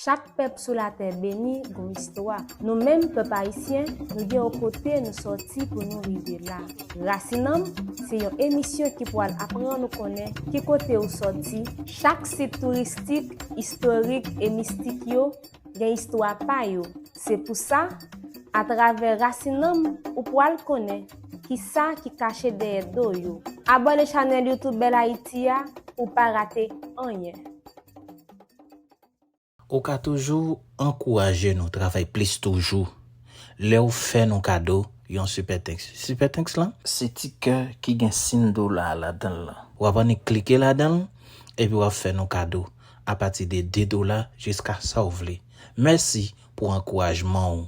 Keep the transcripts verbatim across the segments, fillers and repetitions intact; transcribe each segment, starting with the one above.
Chak pèp sou latè beni gon istwa. Nou menm pèp ayisyen, nou gen yon kote nou sòti pou nou rive la. Rasinanm se yon emisyon ki pwal aprann ou konnen ki kote ou sòti. Chak sit touristik, istorik e mistik yo gen istwa pa yo. Se pou sa, atravè Rasinanm, ou pwal konnen kisa ki kache dèyè do yo. Abòne chanèl YouTube Bèl Ayiti a pou w pa rate anyen. Ou ka toujou ankouraje nou travay plis toujou lè w fè nou kado yon Super Thanks. Super Thanks lan se ti kè ki gen siy dola a ladan l lan. W ap annik klike ladan l, epi w ap fè nou kado apati de de dola jiska sa w vle. Mèsi pou ankourajman w.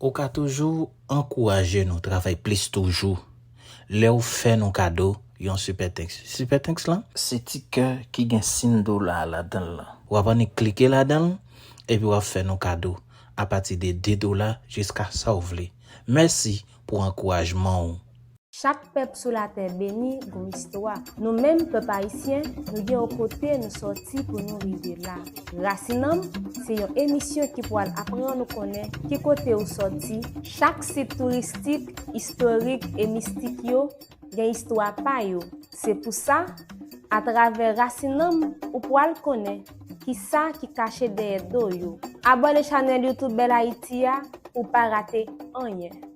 Ou ka toujou ankouraje nou travay plis toujou lè w fè nou kado yon Super Thanks. Super Thanks lan, se ti kè ki gen siy dola a ladan l lan. W ap annik klike ladan l, epi w ap fè nou kado apati de de dola jiska sa w vle. Mèsi pou ankourajman w. Chak pèp sou latè beni gon istwa. Nou menm pèp ayisyen, nou gen yon kote nou sòti pou nou rive la. Rasin Nanm se yon emisyon ki pwal aprann ou konnen ki kote ou sòti. Chak sit touristik, istorik e mistik yo gen istwa pa yo. Se pou sa, atravè Rasin Nanm, ou pwal konnen kisa ki kache dèyè do yo. Abòne chanèl YouTube Bèl Ayiti a pou w pa rate anyen.